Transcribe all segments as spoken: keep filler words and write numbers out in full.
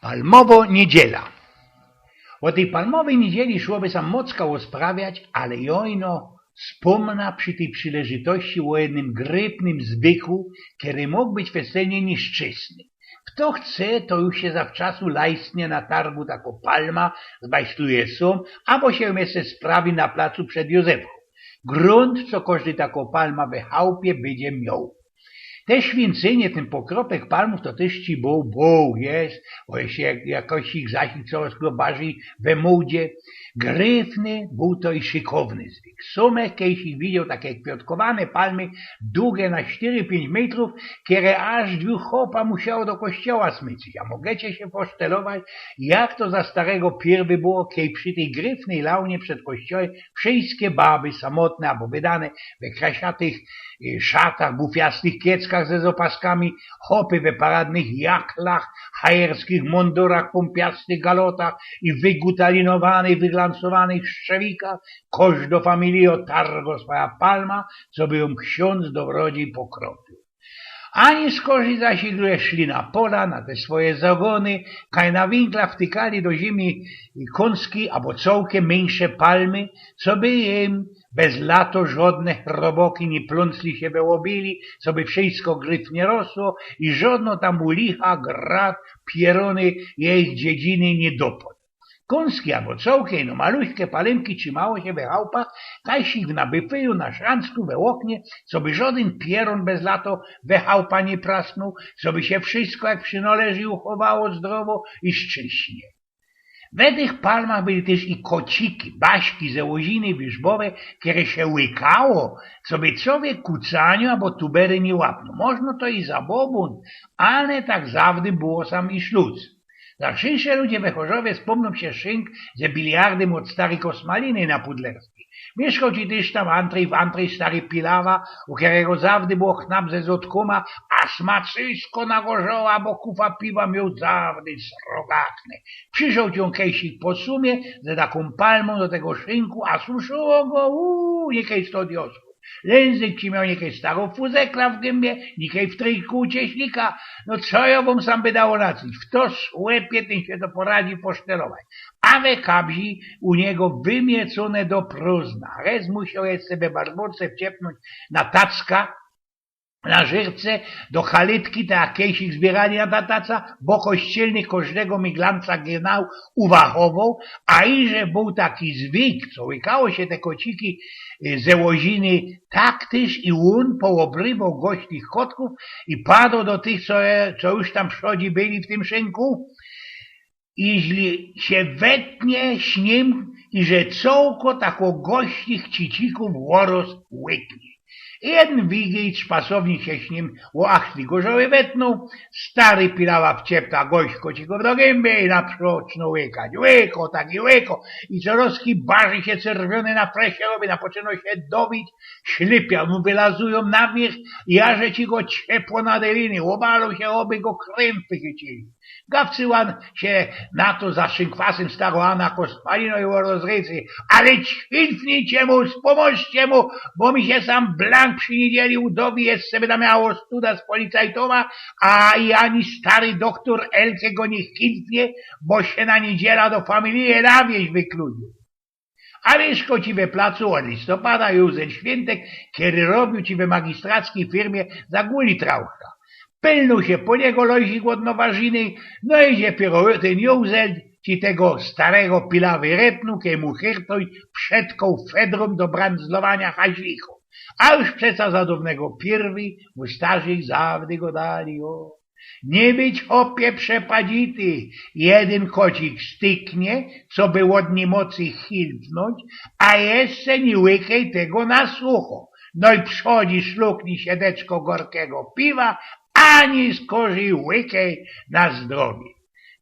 Palmowŏ niydziela. Ô tyj palmowyj niydzieli szłoby sam mocka ôsprawiać, ale jŏ ino spōmna przi tyj przileżytości ô jednym grypnym zwyku, kery mōg być weselnie niszczysny. Fto chce, to już sie zawczasu lajstnie na targu takŏ palma, zmajstruje sōm, abo sie jeszcze sprawi na placu przed Józefkōm. Grunt, co kożdy takŏ palma we chałpie bydzie mioł. Te świyncynio, tyn pokropek palmōw to tyż ci bōł, bōł, je, bo jeszcze jak, jakoś ich zaś ich corŏz bardzij we mōdzie. Grypny bōł to i szykowny zwyk. Sōm kejś ich widzioł, take kwiŏtkowane palmy, duge na sztyry, piyńć mejtrōw, kere aż dwōch chopa musiało do kościoła smycić, a mogecie sie posztelować, jak to za starego piyrwy było, kej przi tyj grypnyj launie przed kościołym wszyjske baby, samotne abo wydane, we krasiatych y, szatach, bufiastych kieckach ze zopaskami, chopy we paradnych jaklach, hajerskich mōndurach, pōmpiastych galotach i wygutalinowanych, wyglansowanych szczewikach, kożdŏ familijŏ targŏ swoja palma, coby jōm ksiōndz dobrodzij pokropiōł. A niyskorzij zaś ludzie szli na pola, na te swoje zagōny, kaj na winkla wtykali do ziymi kōnski abo cołke miyńsze palmy, coby im bez lato żŏdne chroboki niy plōncli sie we łobili, coby wszyjsko grypnie rosło i żŏdnŏ tam u licha, grad, pierōny jejich dziedziny niy dopŏd. Kōnski abo cołke ino maluśke palymki trzimało sie we chałpach, kajś ich na byfyju na szranczku we ôknie, coby żŏdyn pierōn bez lato we chałpa niy prasnōł, coby sie wszyjsko jak przinoleży uchowało zdrowo i szczyśnie. We tych palmach były tyż i kociki, baśki ze łoziny wierzbowe, kere sie łykało, coby cowiek kucaniu abo tubery niy łapnōł. Możno to i zabobōn, ale tak zawdy było sam i szluc. Zawsze ludzie we Chorzowie spōmnōm sie szynk ze biliardym ôd stary Kosmaliny na Pudlerskij. Miyszkoł ci tyż tam Antryj w Antryj stary Pilawa, u kerego zawdy było knap ze zodkōma, a smaczysko na gorzoła, bo kufa piwa mioł zawdy srogachne. Przyszoł ci ôn kejś po sumie ze takōm palmōm do tego szynku, a suszyło go, uuu, niykej sto diosków. Lynzyk ci mioł niykej starŏ fuzekla w gymie, niykej w tryjku u cieśnika. No co jŏ wōm sam by dał radzić? Fto słepie, tyn sie to poradzi posztelować. A we kabzi u niego wymiecōne do prōzna. Rez musioł jeszcze we barboce wciepnōńć na tacka, na żyrce, do kalytki, tak jak kejś ich zbiyrali na ta taca, bo kościelny kożdego miglanca genau uwachowoł, a iże bōł taki zwyk, co łykało sie te kociki, y, ze łoziny, tak tyż i ôn poobrywoł goślich kotków i padoł do tych, co, co już tam przodzi byli w tym szynku. Jeźli sie wetnie, śniym, iże cołko tako goślich cicików ôroz łyknie. Jedyn wigij szpasownik sie śniym ô achli gorzoły wetnōł, stary Pilawa wciepta gośliko ci go do gymby i naprzŏcznōł łykać. Łyko, tak i łyko. I coroz barzi sie cerwiōny na fresie robi, napoczynŏ sie dowić, ślypia mu wylazujōm na wiyrch i aże ci go ciepło na deliny, ôbalōł sie, ôby go krymfy chycili. Gawcyłan sie na to za szynkwasym starŏ Ana Kosmalinŏ i rozrycy: „Ale ćwilfnijcie mu, spōmŏżcie mu, bo mi sie sam blank przi niydzieli udowi, jeszcze byda miała ôstuda z policajtōma, a i ani stary doktōr Elke go niy chwilfnie, bo sie na niydziela do familije na wieś wykludziōł”. A miyszkoł ci we placu ôd listopada Jōzel Świyntek, kery robiōł ci we magistrackiej firmie za guli trauchka. Pylnōł sie po niego Lojzik ôd Nowarziny, no i dopiyro tyn Jōzel ci tego starego Pilawy retnōł, kej mu chyrtōń przetkoł fedrōm do brandzlowania haźlichōw. A już przeca za downego piyrwyj mu starzich zawdy godali, ô. Niy bydź, chopie, przepadzity, jedyn kocik styknie, coby ôd niymocy chwilfnōńć, a jeszcze niy łykej tego na sucho. No i przodzi szluknij sie deczko gorkigo piwa, a niyskorzij łykej na zdrowie.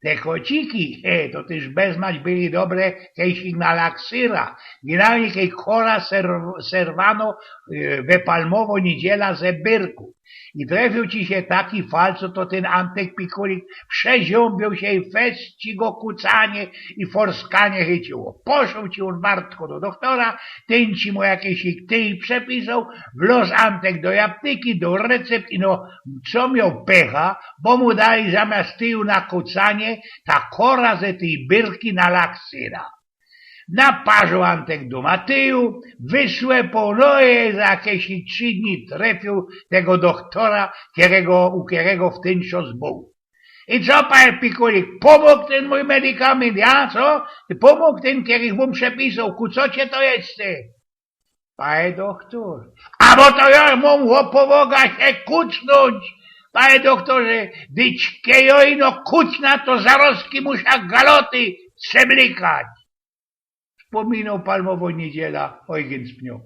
Te kociki, he, to tyż bezmać byli dobre, kejś ich na laksyra, ginajnie kej kora serw-, serwanŏ, e, we palmowŏ niydziela ze byrku. I trefiył ci sie taki fal, co to tyn Antek Pikulik przeziōmbiōł sie i fest ci go kucanie i forskanie chyciło. Poszoł ci ôn wartko do dochtora, tyn ci mu jakeś tyj przepisoł, wloz Antek do aptyki, do recept i no, co mioł pecha, bo mu dali zamiast tyju na kucanie ta kora ze tyj byrki na laksyra. Naparzoł Antek dōma tyju, wysłepoł, no i za jakeś trzi dni trefiył tego dochtora, kerego, u kerego w tyn czas bōł. I co, panie Pikulik, pōmōg tyn mōj medykamynt, ja, co? Pōmōg tyn, kery wōm przepisoł, kucocie to jeszcze? Panie dochtor, a bo to jo mōm ôpowoga sie kucnōńć, panie dochtorze, dyć ke jo ino kucna, to zarozki musza galoty przeblikać. Spōminoł Palmowŏ Niydziela, Ojgyn Spniok.